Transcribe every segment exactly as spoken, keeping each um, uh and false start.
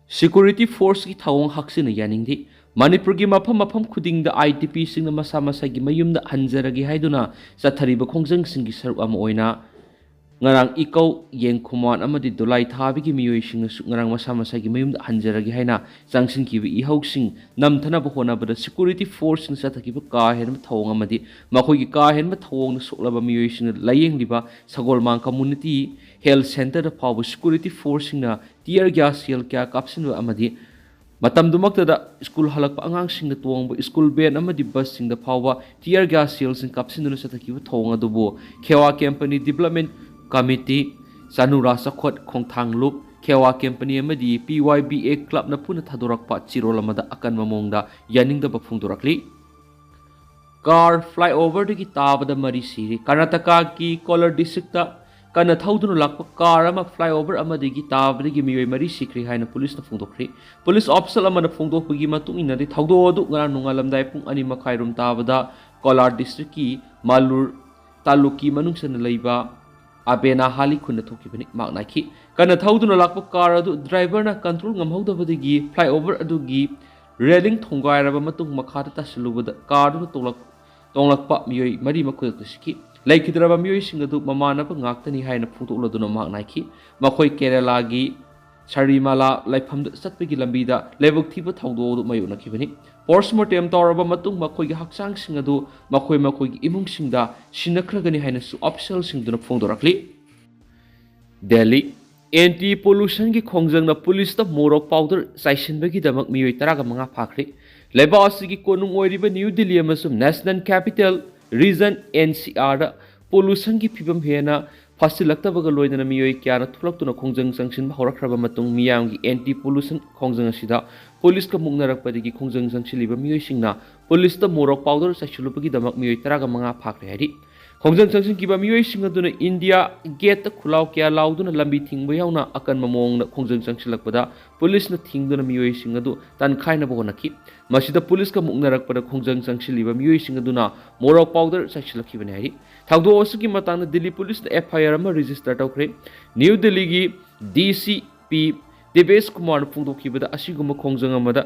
Security forceꯀꯤ ꯊꯧꯑꯣꯡ ꯍꯛꯁꯤꯟꯅ ꯌꯥꯅꯤꯡꯗꯦ꯫ ꯃꯅꯤꯄꯨꯔꯒꯤ ꯃꯐꯝ ꯃꯐꯝ ꯈꯨꯗꯤꯡꯗ IDPꯁꯤꯡꯅ ꯃꯁꯥ ꯃꯁꯥꯒꯤ ꯃꯌꯨꯝꯗ ꯍꯟꯖꯔꯒꯦ ꯍꯥꯏꯗꯨꯅ ꯆꯠꯊꯔꯤꯕ ꯈꯣꯡꯖꯪꯁꯤꯡꯒꯤ ꯁꯔꯨꯛ ꯑꯃ ꯑꯣꯏꯅ ꯉꯔꯥꯡ ꯏꯀꯧ, ꯌꯦꯡꯈꯨꯃꯥꯟ ꯑꯃꯗꯤ ꯗꯣꯂꯥꯏ ꯊꯥꯕꯒꯤ ꯃꯤꯑꯣꯏꯁꯤꯡꯅꯁꯨ ꯉꯔꯥꯡ ꯃꯁꯥ ꯃꯁꯥꯒꯤ ꯃꯌꯨꯝꯗ ꯍꯟꯖꯔꯒꯦ ꯍꯥꯏꯅ ꯆꯪꯁꯤꯟꯈꯤꯕ ꯏꯍꯧꯁꯤꯡ ꯅꯝꯊꯅꯕ ꯍꯣꯠꯅꯕꯗ security forceꯁꯤꯡꯅ ꯆꯠꯊꯈꯤꯕ ꯀꯥ ꯍꯦꯟꯕ ꯊꯧꯑꯣꯡ ꯑꯃꯗꯤ ꯃꯈꯣꯏꯒꯤ ꯀꯥ ꯍꯦꯟꯕ ꯊꯧꯑꯣꯡꯗ ꯁꯣꯛꯂꯕ ꯃꯤꯑꯣꯏꯁꯤꯡꯅ ꯂꯥꯌꯦꯡꯂꯤꯕ ꯁꯒꯣꯜꯃꯥꯡ community health centreꯗ ꯐꯥꯎꯕ security forceꯁꯤꯡꯅ tear gas shell ꯀꯌꯥ ꯀꯥꯞꯁꯤꯟꯕ ꯑꯃꯗꯤ ꯃꯇꯝꯗꯨꯃꯛꯇꯗ ꯁ꯭ꯀꯨꯜ ꯍꯜꯂꯛꯄ ꯑꯉꯥꯡꯁꯤꯡꯅ ꯇꯣꯡꯕ ꯁ꯭ꯀꯨꯜ ꯚꯦꯟ ꯑꯃꯗꯤ ꯕꯁꯁꯤꯡꯗ ꯐꯥꯎꯕ tear gas shellꯁꯤꯡ ꯀꯥꯞꯁꯤꯟꯗꯨꯅ ꯆꯠꯊꯈꯤꯕ ꯊꯧꯑꯣꯡ ꯑꯗꯨꯕꯨ ꯈꯦꯋꯥ ꯀꯦꯝꯄꯅꯤ ꯗꯤꯕꯂꯞꯃꯦꯟ ꯀꯃꯤꯇꯤ, ꯆꯅꯨꯔꯥ ꯆꯥꯎꯈꯠ ꯈꯣꯡꯊꯥꯡ ꯂꯨꯞ, ꯈꯦꯋꯥ ꯀꯦꯝꯄꯅꯤ ꯑꯃꯗꯤ PYBA clubꯅ ꯄꯨꯟꯅ ꯊꯥꯗꯣꯔꯛꯄ ꯆꯦꯔꯣꯜ ꯑꯃꯗ ꯑꯀꯟꯕ ꯃꯑꯣꯡꯗ ꯌꯥꯅꯤꯡꯗꯕ ꯐꯣꯡꯗꯣꯔꯛꯂꯤ꯫ Car flyoverꯗꯒꯤ ꯇꯥꯕꯗ ꯃꯔꯤ ꯁꯤꯔꯦ꯫ ꯀꯔꯅꯥꯇꯀꯥꯒꯤ ꯀꯣꯂꯔ districtꯇ ꯀꯟꯅ ꯊꯧꯗꯨꯅ ꯂꯥꯛꯄ car ꯑꯃ flyover ꯑꯃꯗꯒꯤ ꯇꯥꯕꯗꯒꯤ ꯃꯤꯑꯣꯏ ꯃꯔꯤ ꯁꯤꯈ꯭ꯔꯦ ꯍꯥꯏꯅ ꯄꯨꯂꯤꯁꯅ ꯐꯣꯡꯗꯣꯛꯈ꯭ꯔꯦ꯫ ꯄꯨꯂꯤꯁ official ꯑꯃꯅ ꯐꯣꯡꯗꯣꯛꯄꯒꯤ ꯃꯇꯨꯡ ꯏꯟꯅꯗꯤ, ꯊꯧꯗꯣꯛ ꯑꯗꯨ ꯉꯔꯥꯡ ꯅꯣꯡꯉꯥꯜꯂꯝꯗꯥꯏ ꯄꯨꯡ ꯑꯅꯤ ꯃꯈꯥꯏ ꯔꯣꯝ ꯇꯥꯕꯗ ꯀꯣꯂꯥꯔ districtꯀꯤ ꯃꯥꯂꯨꯔ ꯇꯥꯂꯨꯛꯀꯤ ꯃꯅꯨꯡ ꯆꯟꯅ ꯂꯩꯕ ꯑꯕꯦꯅꯥ ꯍꯥꯂꯤ ꯈꯨꯟꯗ ꯊꯣꯛꯈꯤꯕꯅꯤ꯫ ꯃꯍꯥꯛꯅ ꯍꯥꯏꯈꯤ, ꯀꯟꯅ ꯊꯧꯗꯨꯅ ꯂꯥꯛꯄ car ꯑꯗꯨ driverꯅ control ꯉꯝꯍꯧꯗꯕꯗꯒꯤ flyover ꯑꯗꯨꯒꯤ railing ꯊꯣꯡꯒꯥꯏꯔꯕ ꯃꯇꯨꯡ ꯃꯈꯥꯗ ꯇꯥꯁꯤꯜꯂꯨꯕꯗ car ꯑꯗꯨꯅ ꯇꯣꯡꯂꯛ-, ꯇꯣꯡꯂꯛꯄ ꯃꯤꯑꯣꯏ ꯃꯔꯤꯃꯛ ꯈꯨꯗꯛꯇ ꯁꯤꯈꯤ꯫ ꯂꯩꯈꯤꯗ꯭ꯔꯕ ꯃꯤꯑꯣꯏꯁꯤꯡ ꯑꯗꯨ ꯃꯃꯥꯟꯅꯕ ꯉꯥꯛꯇꯅꯤ ꯍꯥꯏꯅ ꯐꯣꯡꯗꯣꯛꯂꯗꯨꯅ ꯃꯍꯥꯛꯅ ꯍꯥꯏꯈꯤ, ꯃꯈꯣꯏ ꯀꯦꯔꯦꯂꯥꯒꯤ ꯁꯔꯤꯃꯥꯂꯥ ꯂꯩꯐꯝꯗ ꯆꯠꯄꯒꯤ ꯂꯝꯕꯤꯗ ꯂꯥꯏꯕꯛ ꯊꯤꯕ ꯊꯧꯗꯣꯛ ꯑꯗꯨ ꯃꯥꯌꯣꯛꯅꯈꯤꯕꯅꯤ꯫ Postmortem ꯇꯧꯔꯕ ꯃꯇꯨꯡ ꯃꯈꯣꯏꯒꯤ ꯍꯛꯆꯥꯡꯁꯤꯡ ꯑꯗꯨ ꯃꯈꯣꯏ ꯃꯈꯣꯏꯒꯤ ꯏꯃꯨꯡꯁꯤꯡꯗ ꯁꯤꯟꯅꯈ꯭ꯔꯒꯅꯤ ꯍꯥꯏꯅꯁꯨ officialꯁꯤꯡꯗꯨꯅ ꯐꯣꯡꯗꯣꯔꯛꯂꯤ꯫ ꯗꯦꯜꯂꯤ꯫ Anti pollutionꯒꯤ ꯈꯣꯡꯖꯪꯅ ꯄꯨꯂꯤꯁꯇ ꯃꯣꯔꯣꯛ powder ꯆꯥꯏꯁꯤꯟꯕꯒꯤꯗꯃꯛ ꯃꯤꯑꯣꯏ ꯇꯔꯥꯒ ꯃꯉꯥ ꯐꯥꯈ꯭ꯔꯦ꯫ ꯂꯩꯕꯥꯛ ꯑꯁꯤꯒꯤ ꯀꯣꯅꯨꯡ ꯑꯣꯏꯔꯤꯕ ꯅ꯭ꯌꯨ ꯗꯤꯜꯂꯤ ꯑꯃꯁꯨꯡ National Capital Region, NCRꯗ pollutionꯒꯤ ꯐꯤꯕꯝ ꯍꯦꯟꯅ ꯐꯠꯁꯤꯜꯂꯛꯇꯕꯒ ꯂꯣꯏꯅꯅ ꯃꯤꯑꯣꯏ ꯀꯌꯥꯅ ꯊꯣꯛꯂꯛꯇꯨꯅ ꯈꯣꯡꯖꯪ ꯆꯪꯁꯤꯟꯕ ꯍꯧꯔꯛꯈ꯭ꯔꯕ ꯃꯇꯨꯡ ꯃꯤꯌꯥꯝꯒꯤ anti pollution ꯈꯣꯡꯖꯪ ꯑꯁꯤꯗ ꯄꯨꯂꯤꯁꯀ ꯃꯨꯛꯅꯔꯛꯄꯗꯒꯤ ꯈꯣꯡꯖꯪ ꯆꯪꯁꯤꯜꯂꯤꯕ ꯃꯤꯑꯣꯏꯁꯤꯡꯅ ꯄꯨꯂꯤꯁꯇ ꯃꯣꯔꯣꯛ powder ꯆꯥꯏꯁꯤꯜꯂꯨꯕꯒꯤꯗꯃꯛ ꯃꯤꯑꯣꯏ ꯇꯔꯥꯒ ꯃꯉꯥ ꯐꯥꯈ꯭ꯔꯦ ꯍꯥꯏꯔꯤ꯫ ꯈꯣꯡꯖꯪ ꯆꯪꯁꯤꯟꯈꯤꯕ ꯃꯤꯑꯣꯏꯁꯤꯡ ꯑꯗꯨꯅ India Gateꯇ ꯈꯨꯂꯥꯎ ꯀꯌꯥ ꯂꯥꯎꯗꯨꯅ ꯂꯝꯕꯤ ꯊꯤꯡꯕ ꯌꯥꯎꯅ ꯑꯀꯟꯕ ꯃꯑꯣꯡꯗ ꯈꯣꯡꯖꯪ ꯆꯪꯁꯤꯜꯂꯛꯄꯗ ꯄꯨꯂꯤꯁꯅ ꯊꯤꯡꯗꯨꯅ ꯃꯤꯑꯣꯏꯁꯤꯡ ꯑꯗꯨ ꯇꯥꯟꯈꯥꯏꯅꯕ ꯍꯣꯠꯅꯈꯤ꯫ ꯃꯁꯤꯗ ꯄꯨꯂꯤꯁꯀ ꯃꯨꯛꯅꯔꯛꯄꯗ ꯈꯣꯡꯖꯪ ꯆꯪꯁꯤꯜꯂꯤꯕ ꯃꯤꯑꯣꯏꯁꯤꯡ ꯑꯗꯨꯅ ꯃꯣꯔꯣꯛ powder ꯆꯥꯏꯁꯤꯜꯂꯛꯈꯤꯕꯅꯤ ꯍꯥꯏꯔꯤ꯫ ꯊꯧꯗꯣꯛ ꯑꯁꯤꯒꯤ ꯃꯇꯥꯡꯗ ꯗꯤꯜꯂꯤ ꯄꯨꯂꯤꯁꯅ FIR ꯑꯃ register ꯇꯧꯈ꯭ꯔꯦ꯫ ꯅ꯭ꯌꯨ ꯗꯤꯜꯂꯤꯒꯤ DCP ꯗꯦꯕꯦꯁ ꯀꯨꯃꯥꯔꯅ ꯐꯣꯡꯗꯣꯛꯈꯤꯕꯗ, ꯑꯁꯤꯒꯨꯝꯕ ꯈꯣꯡꯖꯪ ꯑꯃꯗ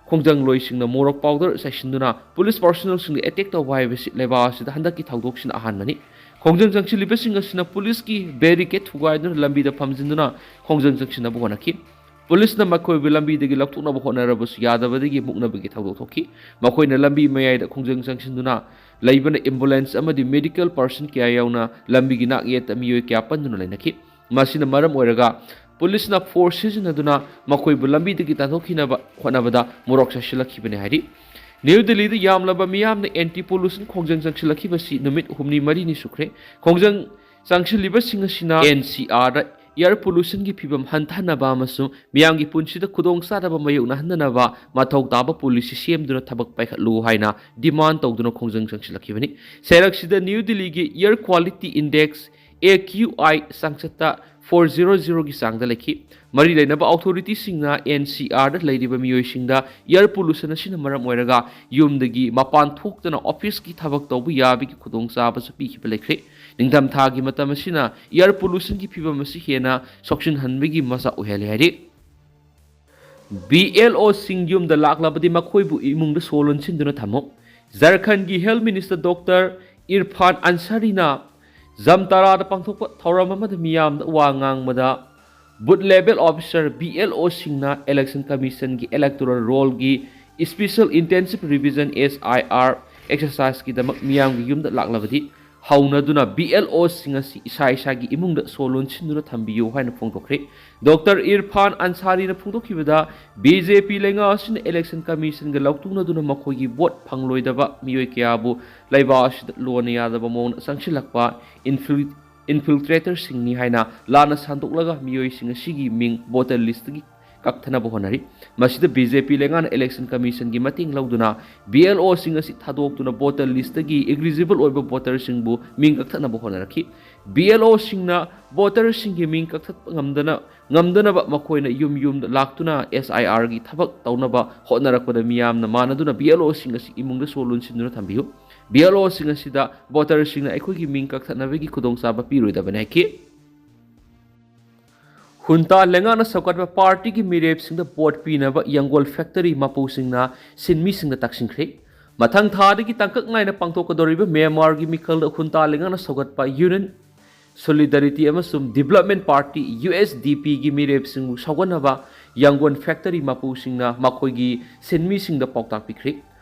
ꯈꯣꯡꯖꯪꯂꯣꯏꯁꯤꯡꯅ ꯃꯣꯔꯣꯛ ꯄꯥꯎꯗꯔ ꯆꯥꯏꯁꯤꯟꯗꯨꯅ ꯄꯨꯂꯤꯁ ꯄꯥꯔꯁꯣꯅꯦꯜꯁꯤꯡꯗ ꯑꯦꯇꯦꯛ ꯇꯧꯕ ꯍꯥꯏꯕꯁꯤ ꯂꯩꯕꯥꯛ ꯑꯁꯤꯗ ꯍꯟꯗꯛꯀꯤ ꯊꯧꯗꯣꯛꯁꯤꯅ ꯑꯍꯥꯟꯕꯅꯤ꯫ ꯈꯣꯡꯖꯪ ꯆꯪꯁꯤꯜꯂꯤꯕꯁꯤꯡ ꯑꯁꯤꯅ ꯄꯨꯂꯤꯁꯀꯤ ꯕꯦꯔꯤꯀꯦꯠ ꯊꯨꯒꯥꯏꯗꯨꯅ ꯂꯝꯕꯤꯗ ꯐꯝꯖꯤꯟꯗꯨꯅ ꯈꯣꯡꯖꯪ ꯆꯪꯁꯤꯟꯅꯕ ꯍꯣꯠꯅꯈꯤ꯫ ꯄꯨꯂꯤꯁꯅ ꯃꯈꯣꯏꯕꯨ ꯂꯝꯕꯤꯗꯒꯤ ꯂꯧꯊꯣꯛꯅꯕ ꯍꯣꯠꯅꯔꯕꯁꯨ ꯌꯥꯗꯕꯗꯒꯤ ꯃꯨꯛꯅꯕꯒꯤ ꯊꯧꯗꯣꯛ ꯊꯣꯛꯈꯤ꯫ ꯃꯈꯣꯏꯅ ꯂꯝꯕꯤ ꯃꯌꯥꯏꯗ ꯈꯣꯡꯖꯪ ꯆꯪꯁꯤꯟꯗꯨꯅ ꯂꯩꯕꯅ ꯑꯦꯝꯕꯨꯂꯦꯟꯁ ꯑꯃꯗꯤ ꯃꯦꯗꯤꯀꯦꯜ ꯄꯥꯔꯁꯟ ꯀꯌꯥ ꯌꯥꯎꯅ ꯂꯝꯕꯤꯒꯤ ꯅꯥꯛꯌꯦꯠꯇ ꯃꯤꯑꯣꯏ ꯀꯌꯥ ꯄꯟꯗꯨꯅ ꯂꯩꯅꯈꯤ꯫ ꯃꯁꯤꯅ ꯃꯔꯝ ꯑꯣꯏꯔꯒ ꯄꯨꯂꯤꯁꯅ ꯐꯣꯔꯁ ꯁꯤꯖꯤꯟꯅꯗꯨꯅ ꯃꯈꯣꯏꯕꯨ ꯂꯝꯕꯤꯗꯒꯤ ꯇꯥꯟꯊꯣꯛꯈꯤꯅꯕ ꯍꯣꯠꯅꯕꯗ ꯃꯣꯔꯣꯛ ꯆꯥꯏꯁꯤꯜꯂꯛꯈꯤꯕꯅꯤ ꯍꯥꯏꯔꯤ꯫ ꯅ꯭ꯌꯨ ꯗꯤꯜꯂꯤꯗ ꯌꯥꯝꯂꯕ ꯃꯤꯌꯥꯝꯅ ꯑꯦꯟꯇꯤ ꯄꯣꯂꯨꯁꯟ ꯈꯣꯡꯖꯪ ꯆꯪꯁꯤꯜꯂꯛꯈꯤꯕꯁꯤ ꯅꯨꯃꯤꯠ ꯍꯨꯝꯅꯤ ꯃꯔꯤꯅꯤ ꯁꯨꯈ꯭ꯔꯦ꯫ ꯈꯣꯡꯖꯪ ꯆꯪꯁꯤꯜꯂꯤꯕꯁꯤꯡ ꯑꯁꯤꯅ ꯑꯦꯟ ꯁꯤ ꯑꯥꯔꯗ ꯏꯌꯔ ꯄꯣꯂꯨꯁꯟꯒꯤ ꯐꯤꯕꯝ ꯍꯟꯊꯍꯟꯅꯕ ꯑꯃꯁꯨꯡ ꯃꯤꯌꯥꯝꯒꯤ ꯄꯨꯟꯁꯤꯗ ꯈꯨꯗꯣꯡꯆꯥꯗꯕ ꯃꯥꯌꯣꯛꯅꯍꯟꯗꯅꯕ ꯃꯊꯧ ꯇꯥꯕ ꯄꯣꯂꯤꯁꯤ ꯁꯦꯝꯗꯨꯅ ꯊꯕꯛ ꯄꯥꯏꯈꯠꯂꯨ ꯍꯥꯏꯅ ꯗꯤꯃꯥꯟ ꯇꯧꯗꯨꯅ ꯈꯣꯡꯖꯪ ꯆꯪꯁꯤꯜꯂꯛꯈꯤꯕꯅꯤ꯫ ꯁꯦꯔꯛꯁꯤꯗ ꯅ꯭ꯌꯨ ꯗꯤꯜꯂꯤꯒꯤ ꯏꯌꯔ ꯀ꯭ꯋꯥꯂꯤꯇꯤ ꯏꯟꯗꯦꯛꯁ, ꯑꯦ ꯀ꯭ꯌꯨ ꯑꯥꯏ, ꯆꯥꯡꯆꯠꯇ ꯐꯣꯔ ꯖꯤꯔꯣ ꯖꯤꯔꯣꯒꯤ ꯆꯥꯡꯗ ꯂꯩꯈꯤ꯫ ꯃꯔꯤ ꯂꯩꯅꯕ ꯑꯣꯊꯣꯔꯤꯇꯤꯁꯤꯡꯅ ꯑꯦꯟ ꯁꯤ ꯑꯥꯔꯗ ꯂꯩꯔꯤꯕ ꯃꯤꯑꯣꯏꯁꯤꯡꯗ ꯏꯌꯔ ꯄꯣꯂꯨꯁꯟ ꯑꯁꯤꯅ ꯃꯔꯝ ꯑꯣꯏꯔꯒ ꯌꯨꯝꯗꯒꯤ ꯃꯄꯥꯟ ꯊꯣꯛꯇꯅ ꯑꯣꯐꯤꯁꯀꯤ ꯊꯕꯛ ꯇꯧꯕ ꯌꯥꯕꯒꯤ ꯈꯨꯗꯣꯡꯆꯥꯕꯁꯨ ꯄꯤꯈꯤꯕ ꯂꯩꯈ꯭ꯔꯦ꯫ ꯅꯤꯡꯊꯝꯊꯥꯒꯤ ꯃꯇꯝ ꯑꯁꯤꯅ ꯏꯌꯔ ꯄꯣꯂꯨꯁꯟꯒꯤ ꯐꯤꯕꯝ ꯑꯁꯤ ꯍꯦꯟꯅ ꯁꯣꯛꯆꯤꯟꯍꯟꯕꯒꯤ ꯃꯆꯥꯛ ꯑꯣꯏꯍꯜꯂꯦ ꯍꯥꯏꯔꯤ꯫ ꯕꯤ ꯑꯦꯜ ꯑꯣꯁꯤꯡ ꯌꯨꯝꯗ ꯂꯥꯛꯂꯕꯗꯤ ꯃꯈꯣꯏꯕꯨ ꯏꯃꯨꯡꯗ ꯁꯣ ꯂꯣꯟꯁꯤꯟꯗꯨꯅ ꯊꯝꯃꯨ꯫ ꯖꯔꯈꯟꯒꯤ ꯍꯦꯜꯊ ꯃꯤꯅꯤꯁꯇꯔ ꯗꯣꯛꯇꯔ ꯏꯔꯐꯥꯟ ꯑꯟꯁꯥꯔꯤꯅ ꯖꯝꯇꯥꯔꯥꯗ ꯄꯥꯡꯊꯣꯛꯄ ꯊꯧꯔꯝ ꯑꯃꯗ ꯃꯤꯌꯥꯝꯗ ꯋꯥ ꯉꯥꯡꯕꯗ, booth level officer, B L ꯑꯣꯁꯤꯡꯅ ꯏꯂꯦꯛꯁꯟ ꯀꯃꯤꯁꯟꯒꯤ ꯏꯂꯦꯛꯇꯣꯔꯦꯜ ꯔꯣꯜꯒꯤ special intensive revision, S I R, ꯑꯦꯛꯁꯔꯁꯥꯏꯖꯀꯤꯗꯃꯛ ꯃꯤꯌꯥꯝꯒꯤ ꯌꯨꯝꯗ ꯂꯥꯛꯂꯕꯗꯤ ꯍꯧꯅꯗꯨꯅ ꯕꯤ ꯑꯦꯜ ꯑꯣꯁꯤꯡ ꯑꯁꯤ ꯏꯁꯥ ꯏꯁꯥꯒꯤ ꯏꯃꯨꯡꯗ ꯁꯣ ꯂꯣꯟꯁꯤꯟꯗꯨꯅ ꯊꯝꯕꯤꯌꯨ ꯍꯥꯏꯅ ꯐꯣꯡꯗꯣꯛꯈ꯭ꯔꯦ꯫ ꯗꯣꯛꯇꯔ ꯏꯔꯐꯥꯟ ꯑꯟꯁꯥꯔꯤꯅ ꯐꯣꯡꯗꯣꯛꯈꯤꯕꯗ, ꯕꯤ ꯖꯦ ꯄꯤ ꯂꯩꯉꯥꯛ ꯑꯁꯤꯅ ꯏꯂꯦꯛꯁꯟ ꯀꯃꯤꯁꯟꯒ ꯂꯧꯇꯨꯅꯗꯨꯅ ꯃꯈꯣꯏꯒꯤ ꯚꯣꯠ ꯐꯪꯂꯣꯏꯗꯕ ꯃꯤꯑꯣꯏ ꯀꯌꯥꯕꯨ ꯂꯩꯕꯥꯛ ꯑꯁꯤꯗ ꯂꯣꯟꯅ ꯌꯥꯗꯕ ꯃꯑꯣꯡꯗ ꯆꯪꯁꯤꯜꯂꯛꯄ ꯏꯟꯐꯤꯜ-, ꯏꯟꯐꯤꯜꯇ꯭ꯔꯦꯇꯔꯁꯤꯡꯅꯤ ꯍꯥꯏꯅ ꯂꯥꯟꯅ ꯁꯟꯗꯣꯛꯂꯒ ꯃꯤꯑꯣꯏꯁꯤꯡ ꯑꯁꯤꯒꯤ ꯃꯤꯡ ꯚꯣꯇꯔ ꯂꯤꯁꯇꯒꯤ ꯀꯛꯊꯅꯕ ꯍꯣꯠꯅꯔꯤ꯫ ꯃꯁꯤꯗ ꯕꯤ ꯖꯦ ꯄꯤ ꯂꯩꯉꯥꯛꯅ ꯏꯂꯦꯛꯁꯟ ꯀꯃꯤꯁꯟꯒꯤ ꯃꯇꯦꯡ ꯂꯧꯗꯨꯅ ꯕꯤ ꯑꯦꯜ ꯑꯣꯁꯤꯡ ꯑꯁꯤ ꯊꯥꯗꯣꯛꯇꯨꯅ ꯚꯣꯇꯔ ꯂꯤꯁꯇꯒꯤ ꯏꯂꯤꯖꯤꯕꯜ ꯑꯣꯏꯕ ꯚꯣꯇꯔꯁꯤꯡꯕꯨ ꯃꯤꯡ ꯀꯛꯊꯠꯅꯕ ꯍꯣꯠꯅꯔꯛꯈꯤ꯫ ꯕꯤ ꯑꯦꯜ ꯑꯣꯁꯤꯡꯅ ꯚꯣꯇꯔꯁꯤꯡꯒꯤ ꯃꯤꯡ ꯀꯛꯊꯠꯄ ꯉꯝꯗꯅ, ꯉꯝꯗꯅꯕ ꯃꯈꯣꯏꯅ ꯌꯨꯝ ꯌꯨꯝꯗ ꯂꯥꯛꯇꯨꯅ ꯑꯦꯁ ꯑꯥꯏ ꯑꯥꯔꯒꯤ ꯊꯕꯛ ꯇꯧꯅꯕ ꯍꯣꯠꯅꯔꯛꯄꯗ ꯃꯤꯌꯥꯝꯅ ꯃꯥꯟꯅꯗꯨꯅ ꯕꯤ ꯑꯦꯜ ꯑꯣꯁꯤꯡ ꯑꯁꯤ ꯏꯃꯨꯡꯗ ꯁꯣ ꯂꯣꯟꯁꯤꯟꯗꯨꯅ ꯊꯝꯕꯤꯌꯨ꯫ ꯕꯤ ꯑꯦꯜ ꯑꯣꯁꯤꯡ ꯑꯁꯤꯗ ꯚꯣꯇꯔꯁꯤꯡꯅ ꯑꯩꯈꯣꯏꯒꯤ ꯃꯤꯡ ꯀꯛꯊꯠꯅꯕꯒꯤ ꯈꯨꯗꯣꯡꯆꯥꯕ ꯄꯤꯔꯣꯏꯗꯕꯅꯤ ꯍꯥꯏꯈꯤ꯫ ꯍꯨꯟꯇꯥ ꯂꯩꯉꯥꯛꯅ ꯁꯧꯒꯠꯄ ꯄꯥꯔꯇꯤꯒꯤ ꯃꯤꯔꯦꯞꯁꯤꯡꯗ ꯚꯣꯠ ꯄꯤꯅꯕ ꯌꯥꯡꯒꯣꯟ ꯐꯦꯛꯇꯔꯤ ꯃꯄꯨꯁꯤꯡꯅ ꯁꯤꯟꯃꯤꯁꯤꯡꯗ ꯇꯛꯁꯤꯟꯈ꯭ꯔꯦ꯫ ꯃꯊꯪ ꯊꯥꯗꯒꯤ ꯇꯥꯡꯀꯛ ꯅꯥꯏꯅ ꯄꯥꯡꯊꯣꯛꯀꯗꯧꯔꯤꯕ ꯃ꯭ꯌꯥꯟꯃꯥꯔꯒꯤ ꯃꯤꯈꯜꯗ ꯍꯨꯟꯇꯥ ꯂꯩꯉꯥꯛꯅ ꯁꯧꯒꯠꯄ ꯌꯨꯅꯤꯌꯟ ꯁꯣꯂꯤꯗꯥꯔꯤꯇꯤ ꯑꯃꯁꯨꯡ development party, U S D ꯄꯤꯒꯤ ꯃꯤꯔꯦꯞꯁꯤꯡꯕꯨ ꯁꯧꯒꯠꯅꯕ ꯌꯥꯡꯒꯣꯟ ꯐꯦꯛꯇꯔꯤ ꯃꯄꯨꯁꯤꯡꯅ ꯃꯈꯣꯏꯒꯤ ꯁꯤꯟꯃꯤꯁꯤꯡꯗ ꯄꯥꯎꯇꯥꯛ ꯄꯤꯈ꯭ꯔꯤ꯫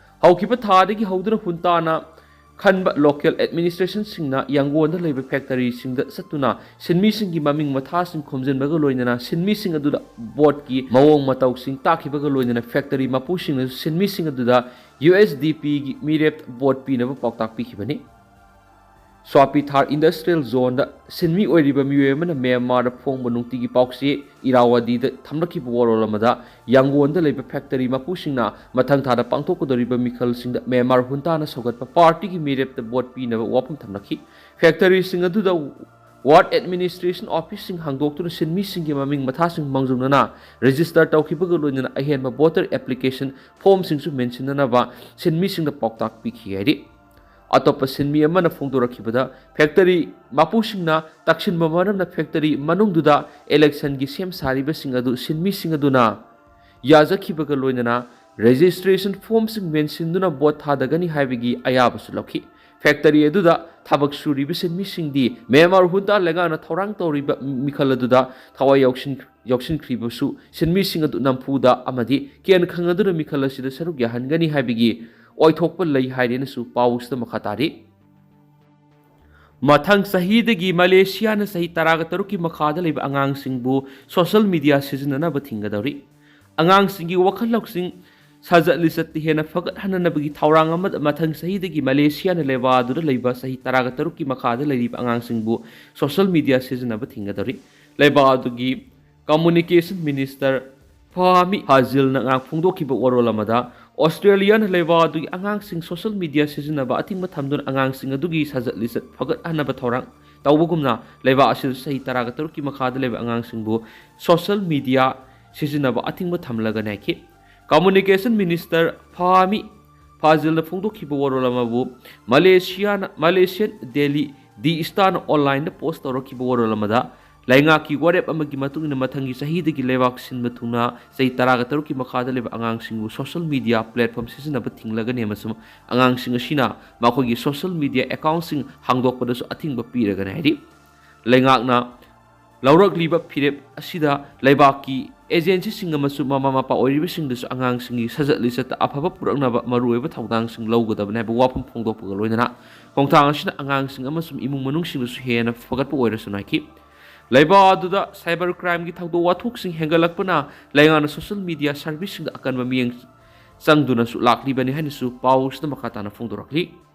ꯍꯧꯈꯤꯕ ꯊꯥꯗꯒꯤ ꯍꯧꯗꯨꯅ ꯍꯨꯟꯇꯥꯅ ꯈꯟꯕ ꯂꯣꯀꯦꯜ ꯑꯦꯗꯃꯤꯅꯤꯁꯇ꯭ꯔꯦꯁꯟꯁꯤꯡꯅ ꯌꯥꯡꯒꯣꯟꯗ ꯂꯩꯕ ꯐꯦꯛꯇꯔꯤꯁꯤꯡꯗ ꯆꯠꯇꯨꯅ ꯁꯤꯟꯃꯤꯁꯤꯡꯒꯤ ꯃꯃꯤꯡ ꯃꯊꯥꯁꯤꯡ ꯈꯣꯝꯖꯤꯟꯕꯒ ꯂꯣꯏꯅꯅ ꯁꯤꯟꯃꯤꯁꯤꯡ ꯑꯗꯨꯗ ꯚꯣꯠꯀꯤ ꯃꯑꯣꯡ ꯃꯇꯧꯁꯤꯡ ꯇꯥꯛꯈꯤꯕꯒ ꯂꯣꯏꯅꯅ ꯐꯦꯛꯇꯔꯤ ꯃꯄꯨꯁꯤꯡꯅꯁꯨ ꯁꯤꯟꯃꯤꯁꯤꯡ ꯑꯗꯨꯗ ꯌꯨ ꯑꯦꯁ ꯗꯤ ꯄꯤꯒꯤ ꯃꯤꯔꯦꯞ ꯚꯣꯠ ꯄꯤꯅꯕ ꯄꯥꯎꯇꯥꯛ ꯄꯤꯈꯤꯕꯅꯤ꯫ ꯁ꯭ꯋꯥꯄꯤꯊꯥꯔ ꯏꯟꯗꯁꯇ꯭ꯔꯤꯌꯦꯜ ꯖꯣꯟꯗ ꯁꯤꯟꯃꯤ ꯑꯣꯏꯔꯤꯕ ꯃꯤꯑꯣꯏ ꯑꯃꯅ ꯃ꯭ꯌꯥꯟꯃꯥꯔꯗ ꯐꯣꯡꯕ ꯅꯨꯡꯇꯤꯒꯤ ꯄꯥꯎꯆꯦ ꯏꯔꯥꯋꯥꯗꯤꯗ ꯊꯝꯂꯛꯈꯤꯕ ꯋꯥꯔꯣꯜ ꯑꯃꯗ ꯌꯥꯡꯒꯣꯟꯗ ꯂꯩꯕ ꯐꯦꯛꯇꯔꯤ ꯃꯄꯨꯁꯤꯡꯅ ꯃꯊꯪ ꯊꯥꯗ ꯄꯥꯡꯊꯣꯛꯀꯗꯧꯔꯤꯕ ꯃꯤꯈꯜꯁꯤꯡꯗ ꯃ꯭ꯌꯥꯟꯃꯥꯔ ꯍꯨꯟꯇꯥꯅ ꯁꯧꯒꯠꯄ ꯄꯥꯔꯇꯤꯒꯤ ꯃꯤꯔꯦꯞꯇ ꯚꯣꯠ ꯄꯤꯅꯕ ꯋꯥꯐꯝ ꯊꯝꯂꯛꯈꯤ꯫ ꯐꯦꯛꯇꯔꯤꯁꯤꯡ ꯑꯗꯨꯗ ꯋꯥꯔꯗ ꯑꯦꯗꯃꯤꯅꯤꯁꯇ꯭ꯔꯦꯁꯟ ꯑꯣꯐꯤꯁꯁꯤꯡ ꯍꯥꯡꯗꯣꯛꯇꯨꯅ ꯁꯤꯟꯃꯤꯁꯤꯡꯒꯤ ꯃꯃꯤꯡ ꯃꯊꯥꯁꯤꯡ ꯃꯥꯡꯖꯧꯅꯅ ꯔꯦꯖꯤꯁꯇꯔ ꯇꯧꯈꯤꯕꯒ ꯂꯣꯏꯅꯅ ꯑꯍꯦꯟꯕ ꯚꯣꯇꯔ ꯑꯦꯄ꯭ꯂꯤꯀꯦꯁꯟ ꯐꯣꯔꯝꯁꯤꯡꯁꯨ ꯃꯦꯟꯁꯤꯟꯅꯅꯕ ꯁꯤꯟꯃꯤꯁꯤꯡꯗ ꯄꯥꯎꯇꯥꯛ ꯄꯤꯈꯤ ꯍꯥꯏꯔꯤ꯫ ꯑꯇꯣꯞꯄ ꯁꯤꯟꯃꯤ ꯑꯃꯅ ꯐꯣꯡꯗꯣꯔꯛꯈꯤꯕꯗ, ꯐꯦꯛꯇꯔꯤ ꯃꯄꯨꯁꯤꯡꯅ ꯇꯛꯁꯤꯟꯕ ꯃꯔꯝꯅ ꯐꯦꯛꯇꯔꯤ ꯃꯅꯨꯡꯗꯨꯗ ꯏꯂꯦꯛꯁꯟꯒꯤ ꯁꯦꯝ ꯁꯥꯔꯤꯕꯁꯤꯡ ꯑꯗꯨ ꯁꯤꯟꯃꯤꯁꯤꯡ ꯑꯗꯨꯅ ꯌꯥꯖꯈꯤꯕꯒ ꯂꯣꯏꯅꯅ ꯔꯦꯖꯤꯁꯇ꯭ꯔꯦꯁꯟ ꯐꯣꯔꯝꯁꯤꯡ ꯃꯦꯟꯁꯤꯟꯗꯨꯅ ꯚꯣꯠ ꯊꯥꯗꯒꯅꯤ ꯍꯥꯏꯕꯒꯤ ꯑꯌꯥꯕꯁꯨ ꯂꯧꯈꯤ꯫ ꯐꯦꯛꯇꯔꯤ ꯑꯗꯨꯗ ꯊꯕꯛ ꯁꯨꯔꯤꯕ ꯁꯤꯟꯃꯤꯁꯤꯡꯗꯤ ꯃ꯭ꯌꯥꯟꯃꯥꯔ ꯍꯨꯟꯇꯥ ꯂꯩꯉꯥꯛꯅ ꯊꯧꯔꯥꯡ ꯇꯧꯔꯤꯕ ꯃꯤꯈꯜ ꯑꯗꯨꯗ ꯊꯋꯥꯏ ꯌꯥꯎꯁꯤꯟ-, ꯌꯥꯎꯁꯤꯟꯈ꯭ꯔꯤꯕꯁꯨ ꯁꯤꯟꯃꯤꯁꯤꯡ ꯑꯗꯨ ꯅꯝꯐꯨꯗ ꯑꯃꯗꯤ ꯀꯦꯟ ꯈꯪꯅꯗꯨꯅ ꯃꯤꯈꯜ ꯑꯁꯤꯗ ꯁꯔꯨꯛ ꯌꯥꯍꯟꯒꯅꯤ ꯍꯥꯏꯕꯒꯤ ꯑꯣꯏꯊꯣꯛꯄ ꯂꯩ ꯍꯥꯏꯔꯦꯅꯁꯨ ꯄꯥꯎꯁꯤꯗ ꯃꯈꯥ ꯇꯥꯔꯤ꯫ ꯃꯊꯪ ꯆꯍꯤꯗꯒꯤ ꯃꯂꯦꯁꯤꯌꯥꯅ ꯆꯍꯤ ꯇꯔꯥꯒ ꯇꯔꯨꯛꯀꯤ ꯃꯈꯥꯗ ꯂꯩꯕ ꯑꯉꯥꯡꯁꯤꯡꯕꯨ ꯁꯣꯁꯦꯜ ꯃꯤꯗꯤꯌꯥ ꯁꯤꯖꯤꯟꯅꯅꯕ ꯊꯤꯡꯒꯗꯧꯔꯤ꯫ ꯑꯉꯥꯡꯁꯤꯡꯒꯤ ꯋꯥꯈꯜ ꯂꯧꯁꯤꯡ, ꯁꯥꯖꯠ ꯂꯤꯆꯠꯇ ꯍꯦꯟꯅ ꯐꯒꯠꯍꯟꯅꯅꯕꯒꯤ ꯊꯧꯔꯥꯡ ꯑꯃꯗ ꯃꯊꯪ ꯆꯍꯤꯗꯒꯤ ꯃꯂꯦꯁꯤꯌꯥꯅ ꯂꯩꯕꯥꯛ ꯑꯗꯨꯗ ꯂꯩꯕ ꯆꯍꯤ ꯇꯔꯥꯒ ꯇꯔꯨꯛꯀꯤ ꯃꯈꯥꯗ ꯂꯩꯔꯤꯕ ꯑꯉꯥꯡꯁꯤꯡꯕꯨ ꯁꯣꯁꯦꯜ ꯃꯤꯗꯤꯌꯥ ꯁꯤꯖꯤꯟꯅꯕ ꯊꯤꯡꯒꯗꯧꯔꯤ꯫ ꯂꯩꯕꯥꯛ ꯑꯗꯨꯒꯤ ꯀꯝꯃꯨꯅꯤꯀꯦꯁꯟ ꯃꯤꯅꯤꯁꯇꯔ ꯐꯍꯃꯤ ꯐꯥꯖꯤꯜꯅ ꯉꯔꯥꯡ ꯐꯣꯡꯗꯣꯛꯈꯤꯕ ꯋꯥꯔꯣꯜ ꯑꯃꯗ, ꯑꯣꯁꯇ꯭ꯔꯦꯂꯤꯌꯥꯅ ꯂꯩꯕꯥꯛ ꯑꯗꯨꯒꯤ ꯑꯉꯥꯡꯁꯤꯡ ꯁꯣꯁꯦꯜ ꯃꯤꯗꯤꯌꯥ ꯁꯤꯖꯤꯟꯅꯕ ꯑꯊꯤꯡꯕ ꯊꯝꯗꯨꯅ ꯑꯉꯥꯡꯁꯤꯡ ꯑꯗꯨꯒꯤ ꯁꯥꯖꯠ ꯂꯤꯆꯠ ꯐꯒꯠꯍꯟꯅꯕ ꯊꯧꯔꯥꯡ ꯇꯧꯕꯒꯨꯝꯅ, ꯂꯩꯕꯥꯛ ꯑꯁꯤꯗꯁꯨ ꯆꯍꯤ ꯇꯔꯥꯒ ꯇꯔꯨꯛꯀꯤ ꯃꯈꯥꯗ ꯂꯩꯕ ꯑꯉꯥꯡꯁꯤꯡꯕꯨ ꯁꯣꯁꯦꯜ ꯃꯤꯗꯤꯌꯥ ꯁꯤꯖꯤꯟꯅꯕ ꯑꯊꯤꯡꯕ ꯊꯝꯂꯒꯅꯤ ꯍꯥꯏꯈꯤ꯫ ꯀꯝꯃꯨꯅꯤꯀꯦꯁꯟ ꯃꯤꯅꯤꯁꯇꯔ ꯐꯍꯃꯤ ꯐꯥꯖꯤꯜꯅ ꯐꯣꯡꯗꯣꯛꯈꯤꯕ ꯋꯥꯔꯣꯜ ꯑꯃꯕꯨ ꯃꯂꯦꯁꯤꯌꯥꯅ, ꯃꯂꯦꯁꯤꯌꯟ ꯗꯦꯂꯤ ꯗꯤ ꯏꯁꯇꯥꯔꯅ ꯑꯣꯟꯂꯥꯏꯟꯗ ꯄꯣꯁ ꯇꯧꯔꯛꯈꯤꯕ ꯋꯥꯔꯣꯜ ꯑꯃꯗ, ꯂꯩꯉꯥꯛꯀꯤ ꯋꯥꯔꯦꯞ ꯑꯃꯒꯤ ꯃꯇꯨꯡ ꯏꯟꯅ ꯃꯊꯪꯒꯤ ꯆꯍꯤꯗꯒꯤ ꯂꯩꯕꯥꯛ ꯁꯤꯟꯕ ꯊꯨꯡꯅ ꯆꯍꯤ ꯇꯔꯥꯒ ꯇꯔꯨꯛꯀꯤ ꯃꯈꯥꯗ ꯂꯩꯕ ꯑꯉꯥꯡꯁꯤꯡꯕꯨ social media platform ꯁꯤꯖꯤꯟꯅꯕ ꯊꯤꯡꯂꯒꯅꯤ ꯑꯃꯁꯨꯡ ꯑꯉꯥꯡꯁꯤꯡ ꯑꯁꯤꯅ ꯃꯈꯣꯏꯒꯤ social media account ꯁꯤꯡ ꯍꯥꯡꯗꯣꯛꯄꯗꯁꯨ ꯑꯊꯤꯡꯕ ꯄꯤꯔꯒꯅꯤ ꯍꯥꯏꯔꯤ꯫ ꯂꯩꯉꯥꯛꯅ ꯂꯧꯔꯛꯂꯤꯕ ꯐꯤꯔꯦꯞ ꯑꯁꯤꯗ ꯂꯩꯕꯥꯛꯀꯤ agency ꯁꯤꯡ ꯑꯃꯁꯨꯡ ꯃꯃꯥ ꯃꯄꯥ ꯑꯣꯏꯔꯤꯕꯁꯤꯡꯗꯁꯨ ꯑꯉꯥꯡꯁꯤꯡꯒꯤ ꯁꯖꯠ ꯂꯤꯆꯠꯇ ꯑꯐꯕ ꯄꯨꯔꯛꯅꯕ ꯃꯔꯨꯑꯣꯏꯕ ꯊꯧꯗꯥꯡꯁꯤꯡ ꯂꯧꯒꯗꯕꯅꯤ ꯍꯥꯏꯕ ꯋꯥꯐꯝ ꯐꯣꯡꯗꯣꯛꯄꯒ ꯂꯣꯏꯅꯅ ꯈꯣꯡꯊꯥꯡ ꯑꯁꯤꯅ ꯑꯉꯥꯡꯁꯤꯡ ꯑꯃꯁꯨꯡ ꯏꯃꯨꯡ ꯃꯅꯨꯡꯁꯤꯡꯗꯁꯨ ꯍꯦꯟꯅ ꯐꯒꯠꯄ ꯑꯣꯏꯔꯁꯅꯨ ꯍꯥꯏꯈꯤ꯫ ꯂꯩꯕꯥꯛ ꯑꯗꯨꯗ cyber crime ꯒꯤ ꯊꯧꯗꯣꯛ ꯋꯥꯊꯣꯛꯁꯤꯡ ꯍꯦꯟꯒꯠꯂꯛꯄꯅ ꯂꯩꯉꯥꯛꯅ social media service ꯁꯤꯡꯗ ꯑꯀꯟꯕ ꯃꯤꯠꯌꯦꯡ ꯆꯪꯗꯨꯅꯁꯨ ꯂꯥꯛꯂꯤꯕꯅꯤ ꯍꯥꯏꯅꯁꯨ ꯄꯥꯎ ꯑꯁꯤꯗ ꯃꯈꯥ ꯇꯥꯅ ꯐꯣꯡꯗꯣꯔꯛꯂꯤ꯫